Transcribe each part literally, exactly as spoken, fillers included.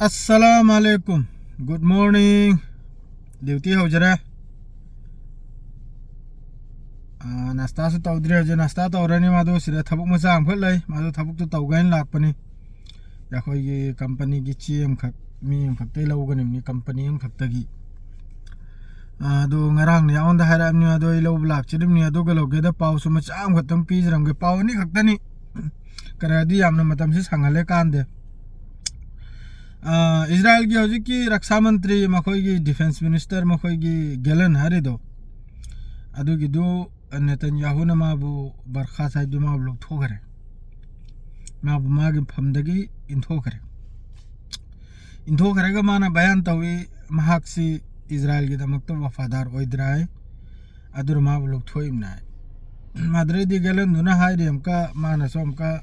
ꯑꯁꯂꯥꯝ ꯑꯂꯩꯀꯨꯝ꯫ Good morning. Duty ꯍꯧꯖꯔꯦ꯫ ꯅꯥꯁꯇꯥꯁꯨ ꯇꯧꯗ꯭ꯔꯤ ꯍꯧꯖꯤꯛ꯫ ꯅꯥꯁꯇꯥ ꯇꯧꯔꯅꯤ꯫ ꯃꯥꯗꯣ ꯁꯤꯗ ꯊꯕꯛ ꯃꯆꯥ ꯑꯃꯈꯛ ꯂꯩ꯫ ꯃꯥꯗꯣ ꯊꯕꯛꯇꯣ ꯇꯧꯒꯦꯅ ꯂꯥꯛꯄꯅꯤ꯫ ꯑꯩꯈꯣꯏꯒꯤ ꯀꯝꯄꯅꯤꯒꯤ ꯆꯦ ꯑꯃꯈꯛ ꯃꯤ ꯑꯃꯈꯛꯇꯒꯤ ꯂꯧꯒꯅꯤꯕꯅꯤ, ꯀꯝꯄꯅꯤ ꯑꯃꯈꯛꯇꯒꯤ꯫ ꯑꯗꯣ ꯉꯔꯥꯡꯅ ꯑꯩꯉꯣꯟꯗ ꯍꯥꯏꯔꯛꯑꯕꯅꯤ꯫ ꯑꯗꯣ ꯑꯩ ꯂꯧꯕ ꯂꯥꯛꯆꯔꯤꯕꯅꯤ꯫ ꯑꯗꯨꯒ ꯂꯧꯒꯦꯗ ꯄꯥꯎꯁꯨ ꯃꯆꯥ ꯑꯃꯈꯛꯇꯪ ꯄꯤꯖꯔꯝꯒꯦ꯫ ꯄꯥꯎ ꯑꯅꯤꯈꯛꯇꯅꯤ꯫ ꯀꯔꯤꯗꯤ ꯌꯥꯝꯅ ꯃꯇꯝꯁꯤ ꯁꯥꯡꯍꯜꯂꯦ ꯀꯥꯟꯗꯦ꯫ ꯏꯁꯔꯥꯏꯜꯒꯤ ꯍꯧꯖꯤꯛꯀꯤ ꯔꯛꯁꯥ ꯃꯟꯇ꯭ꯔꯤ, ꯃꯈꯣꯏꯒꯤ ꯗꯤꯐꯦꯟꯁ ꯃꯤꯅꯤꯁꯇꯔ, ꯃꯈꯣꯏꯒꯤ ꯒꯦꯂꯟ ꯍꯥꯏꯔꯤꯗꯣ, ꯑꯗꯨꯒꯤꯗꯨ ꯅꯦꯇꯟꯌꯥꯍꯨꯅ ꯃꯥꯕꯨ ꯕꯔꯈꯥꯁ ꯍꯥꯏꯗꯨ ꯃꯥꯕꯨ ꯂꯧꯊꯣꯛꯈ꯭ꯔꯦ꯫ ꯃꯥꯕꯨ ꯃꯥꯒꯤ ꯐꯝꯗꯒꯤ ꯏꯟꯊꯣꯛꯈ꯭ꯔꯦ꯫ ꯏꯟꯊꯣꯛꯈ꯭ꯔꯒ ꯃꯥꯅ ꯕꯌꯥꯟ ꯇꯧꯏ, ꯃꯍꯥꯛꯁꯤ ꯏꯁꯔꯥꯏꯜꯒꯤꯗꯃꯛꯇ ꯋꯐꯥꯗꯥꯔ ꯑꯣꯏꯗ꯭ꯔꯦ ꯍꯥꯏ꯫ ꯑꯗꯨꯅ ꯃꯥꯕꯨ ꯂꯧꯊꯣꯛꯏꯕꯅꯦ ꯍꯥꯏ꯫ ꯃꯥꯗ꯭ꯔꯦꯗꯤ ꯒꯦꯂꯟꯗꯨꯅ ꯍꯥꯏꯔꯤ ꯑꯃꯨꯛꯀ, ꯃꯥꯅꯁꯨ ꯑꯃꯨꯛꯀ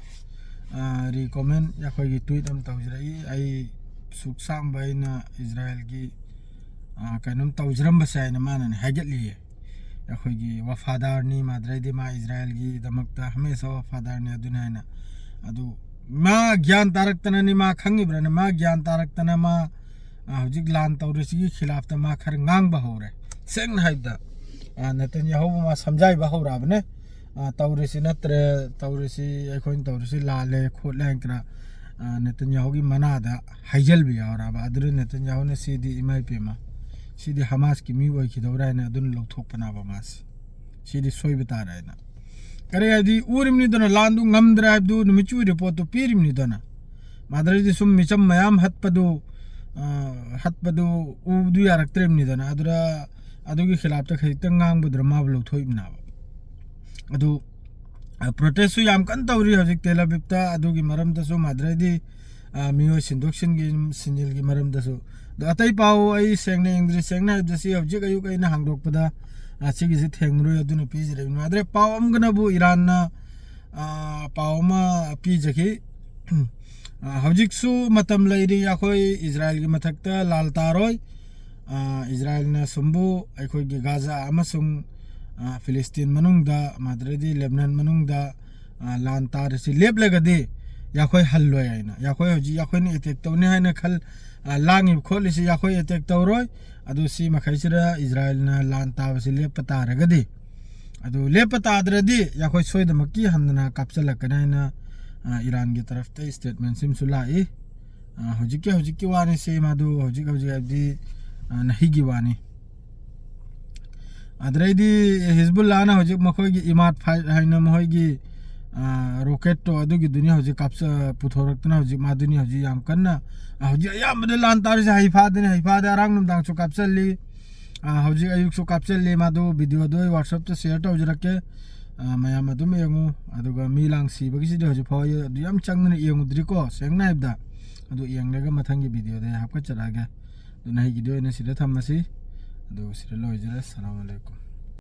ꯔꯤꯀꯣꯃꯦꯟ ꯑꯩꯈꯣꯏꯒꯤ ꯇ꯭ꯋꯤꯠ ꯑꯃ ꯇꯧꯖꯔꯛꯏ꯫ ꯑꯩ ꯁꯨꯛ ꯁꯥꯡꯕ ꯑꯩꯅ ꯏꯁꯔꯥꯏꯜꯒꯤ ꯀꯩꯅꯣꯝ ꯇꯧꯖꯔꯝꯕꯁꯦ ꯍꯥꯏꯅ ꯃꯥꯅꯅꯦ ꯍꯥꯏꯒꯠꯂꯤꯌꯦ꯫ ꯑꯩꯈꯣꯏꯒꯤ ꯋꯐꯥꯗꯥꯔꯅꯤ, ꯃꯥꯗ꯭ꯔꯦꯗꯤ ꯃꯥ ꯏꯁꯔꯥꯏꯜꯒꯤꯗꯃꯛꯇ ꯍꯃꯦꯁꯥ ꯋꯐꯥꯗꯥꯔꯅꯤ ꯑꯗꯨꯅ ꯍꯥꯏꯅ꯫ ꯑꯗꯨ ꯃꯥ ꯒ꯭ꯌꯥꯟ ꯇꯥꯔꯛꯇꯅꯅꯤ꯫ ꯃꯥ ꯈꯪꯉꯤꯕ꯭ꯔꯅ? ꯃꯥ ꯒ꯭ꯌꯥꯟ ꯇꯥꯔꯛꯇꯅ ꯃꯥ ꯍꯧꯖꯤꯛ ꯂꯥꯟ ꯇꯧꯔꯤꯁꯤꯒꯤ ꯈꯤꯂꯥꯐꯇ ꯃꯥ ꯈꯔ ꯉꯥꯡꯕ ꯍꯧꯔꯦ꯫ ꯁꯦꯡꯅ ꯍꯥꯏꯕꯗ, ꯅꯦꯇꯟꯌꯥꯍꯨꯕꯨ ꯃꯥ ꯁꯝꯖꯥꯏꯕ ꯍꯧꯔꯛꯑꯕꯅꯦ꯫ ꯇꯧꯔꯤꯁꯤ ꯅꯠꯇ꯭ꯔꯦ, ꯇꯧꯔꯤꯁꯤ, ꯑꯩꯈꯣꯏꯅ ꯇꯧꯔꯤꯁꯤ ꯂꯥꯜꯂꯦ ꯈꯣꯠꯂꯦ ꯍꯥꯏꯅ ꯈꯔ ꯅꯦꯇꯟꯌꯥꯍꯨꯒꯤ ꯃꯅꯥꯗ ꯍꯩꯖꯤꯜꯕ ꯌꯥꯎꯔꯛꯑꯕ꯫ ꯑꯗꯨꯗ ꯅꯦꯇꯟꯌꯥꯍꯨꯅ ꯁꯤꯗꯤ ꯏꯃꯥ ꯏꯄꯦꯝꯃ, ꯁꯤꯗꯤ ꯍꯃꯥꯁꯀꯤ ꯃꯤ ꯑꯣꯏꯈꯤꯗꯧꯔꯦ ꯍꯥꯏꯅ ꯑꯗꯨꯅ ꯂꯧꯊꯣꯛꯄꯅꯦꯕ ꯃꯥꯁꯦ꯫ ꯁꯤꯗꯤ ꯁꯣꯏꯕ ꯇꯥꯔꯦ ꯍꯥꯏꯅ꯫ ꯀꯔꯤ ꯍꯥꯏꯗꯤ ꯎꯔꯤꯕꯅꯤꯗꯅ, ꯂꯥꯟꯗꯨ ꯉꯝꯗ꯭ꯔꯦ ꯍꯥꯏꯕꯗꯨ ꯅꯨꯃꯤꯠ ꯆꯨ ꯔꯤꯄꯣꯔꯠꯇꯨ ꯄꯤꯔꯤꯕꯅꯤꯗꯅ꯫ ꯃꯥꯗ꯭ꯔꯗꯤ ꯁꯨꯝ ꯃꯤꯆꯝ ꯃꯌꯥꯝ ꯍꯠꯄꯗꯨ, ꯍꯠꯄꯗꯨ ꯎꯕꯗꯨ ꯌꯥꯔꯛꯇ꯭ꯔꯤꯕꯅꯤꯗꯅ꯫ ꯑꯗꯨꯗ ꯑꯗꯨꯒꯤ ꯈꯤꯂꯥꯞꯇ ꯈꯖꯤꯛꯇꯪ ꯉꯥꯡꯕꯗꯨꯗ ꯃꯥꯕꯨ ꯂꯧꯊꯣꯛꯏꯕꯅꯦꯕ꯫ ꯑꯗꯨ ꯄ꯭ꯔꯣꯇꯦꯁꯁꯨ ꯌꯥꯝ ꯀꯟꯅ ꯇꯧꯔꯤ ꯍꯧꯖꯤꯛ ꯇꯦꯜ ꯑꯕꯤꯕꯇ꯫ ꯑꯗꯨꯒꯤ ꯃꯔꯝꯗꯁꯨ ꯃꯥꯗ꯭ꯔꯗꯤ ꯃꯤꯑꯣꯏ ꯁꯤꯟꯗꯣꯛ ꯁꯤꯟꯒꯤ ꯁꯤꯟꯖꯤꯜꯒꯤ ꯃꯔꯝꯗꯁꯨ꯫ ꯑꯗꯣ ꯑꯇꯩ ꯄꯥꯎ ꯑꯩ ꯁꯦꯡꯅ ꯌꯦꯡꯗ꯭ꯔꯤ꯫ ꯁꯦꯡꯅ ꯍꯥꯏꯕꯗ ꯁꯤ ꯍꯧꯖꯤꯛ ꯑꯌꯨꯛ ꯑꯩꯅ ꯍꯥꯡꯗꯣꯛꯄꯗ ꯁꯤꯒꯤꯁꯤ ꯊꯦꯡꯅꯔꯣꯏ꯫ ꯑꯗꯨꯅ ꯄꯤꯖꯔꯛꯏꯕꯅꯤ꯫ ꯃꯥꯗ꯭ꯔꯦ ꯄꯥꯎ ꯑꯃꯒꯅꯕꯨ ꯏꯔꯥꯟꯅ ꯄꯥꯎ ꯑꯃ ꯄꯤꯖꯈꯤ꯫ ꯍꯧꯖꯤꯛꯁꯨ ꯃꯇꯝ ꯂꯩꯔꯤ꯫ ꯑꯩꯈꯣꯏ ꯏꯁꯔꯥꯏꯜꯒꯤ ꯃꯊꯛꯇ ꯂꯥꯜ ꯇꯥꯔꯣꯏ꯫ ꯏꯁꯔꯥꯏꯜꯅ ꯁꯨꯝꯕꯨ ꯑꯩꯈꯣꯏꯒꯤ ꯒꯥꯖꯥ ꯑꯃꯁꯨꯡ ꯐꯤꯂꯤꯁꯇꯤꯟ ꯃꯅꯨꯡꯗ, ꯃꯥꯗ꯭ꯔꯗꯤ ꯂꯦꯕꯅꯟ ꯃꯅꯨꯡꯗ ꯂꯥꯟ ꯇꯥꯔꯤꯁꯤ ꯂꯦꯞꯂꯒꯗꯤ ꯌꯥꯈꯣꯏ ꯍꯜꯂꯣꯏ ꯍꯥꯏꯅ, ꯌꯥꯈꯣꯏ ꯍꯧꯖꯤꯛ ꯌꯥꯈꯣꯏꯅ ꯑꯦꯇꯦꯛ ꯇꯧꯅꯤ ꯍꯥꯏꯅ ꯈꯜ, ꯑ, ꯂꯥꯡꯉꯤꯕ ꯈꯣꯠꯂꯤꯁꯤ ꯌꯥꯈꯣꯏ ꯑꯦꯇꯦꯛ ꯇꯧꯔꯣꯏ꯫ ꯑꯗꯨ ꯁꯤ ꯃꯈꯩꯁꯤꯗ ꯏꯖꯔꯥꯏꯜꯅ ꯂꯥꯟ ꯇꯥꯕꯁꯤ ꯂꯦꯞꯄ ꯇꯥꯔꯒꯗꯤ, ꯑꯗꯨ ꯂꯦꯞꯄ ꯇꯥꯗ꯭ꯔꯗꯤ ꯌꯥꯈꯣꯏ ꯁꯣꯏꯗꯃꯛꯀꯤ ꯍꯟꯗꯅ ꯀꯥꯞꯁꯤꯜꯂꯛꯀꯅꯤ ꯍꯥꯏꯅ, ꯑ, ꯏꯔꯥꯟꯒꯤ ꯇꯔꯐꯇ ꯁ꯭ꯇꯦꯠꯃꯦꯟꯁꯤꯃꯁꯨ ꯂꯥꯛꯏ꯫ ꯑ, ꯍꯧꯖꯤꯛꯀꯤ, ꯍꯧꯖꯤꯛꯀꯤ ꯋꯥꯅꯤ ꯁꯤ, ꯃꯥꯗꯨ ꯍꯧꯖꯤꯛ, ꯍꯧꯖꯤꯛ ꯍꯥꯏꯕꯗꯤ, ꯑ, ꯅꯍꯤꯒꯤ ꯋꯥꯅꯤ꯫ ꯑꯗꯨꯗꯩꯗꯤ ꯍꯤꯖꯕꯨꯜꯂꯥꯅ ꯍꯧꯖꯤꯛ ꯃꯈꯣꯏꯒꯤ ꯏꯃꯥꯠ ꯐꯥꯏꯠ ꯍꯥꯏꯅ ꯃꯈꯣꯏꯒꯤ, ꯑ, ꯔꯣꯀꯦꯠꯇꯣ ꯑꯗꯨꯒꯤꯗꯨꯅꯤ ꯍꯧꯖꯤꯛ ꯀꯥꯞꯆ-, ꯄꯨꯊꯣꯔꯛꯇꯅ ꯍꯧꯖꯤꯛ ꯃꯥꯗꯨꯅꯤ ꯍꯧꯖꯤꯛ ꯌꯥꯝ ꯀꯟꯅ, ꯑ, ꯍꯧꯖꯤꯛ ꯑꯌꯥꯝꯕꯗ ꯂꯥꯟ ꯇꯥꯔꯤꯁꯦ ꯍꯩꯐꯥꯗꯅꯤ꯫ ꯍꯩꯐꯥꯗ ꯉꯔꯥꯡ ꯅꯨꯡꯗꯥꯡꯁꯨ ꯀꯥꯞꯆꯜꯂꯤ, ꯑ, ꯍꯧꯖꯤꯛ ꯑꯌꯨꯛꯁꯨ ꯀꯥꯞꯆꯜꯂꯤ꯫ ꯃꯥꯗꯨ ꯚꯤꯗꯤꯑꯣꯗꯣ ꯑꯩ WhatsApp-ꯇ ꯁꯤꯌꯔ ꯇꯧꯖꯔꯛꯀꯦ꯫ ꯑ, ꯃꯌꯥꯝ ꯑꯗꯨꯝ ꯌꯦꯡꯉꯨ꯫ ꯑꯗꯨꯒ ꯃꯤ ꯂꯥꯡ ꯁꯤꯕꯒꯤꯁꯤꯗꯤ ꯍꯧꯖꯤꯛ ꯐꯥꯎ ꯑꯩ ꯑꯗꯨ ꯌꯥꯝ ꯆꯪꯗꯅ ꯌꯦꯡꯉꯨꯗ꯭ꯔꯤꯀꯣ, ꯁꯦꯡꯅ ꯍꯥꯏꯕꯗ꯫ ꯑꯗꯨ ꯌꯦꯡꯂꯒ ꯃꯊꯪꯒꯤ ꯚꯤꯗꯤꯑꯣꯗ ꯑꯩ ꯍꯥꯞꯀꯠꯆꯔꯛꯑꯒꯦ꯫ ꯑꯗꯨꯅ ꯑꯩꯒꯤꯗꯤ ꯑꯣꯏꯅ ꯁꯤꯗ ꯊꯝꯃꯁꯤ꯫ ꯑꯗꯨ ꯁꯤꯗ ꯂꯣꯏꯖꯔꯦ꯫ ꯑꯁꯂꯥꯃꯨ ꯑꯂꯩꯀꯨꯝ꯫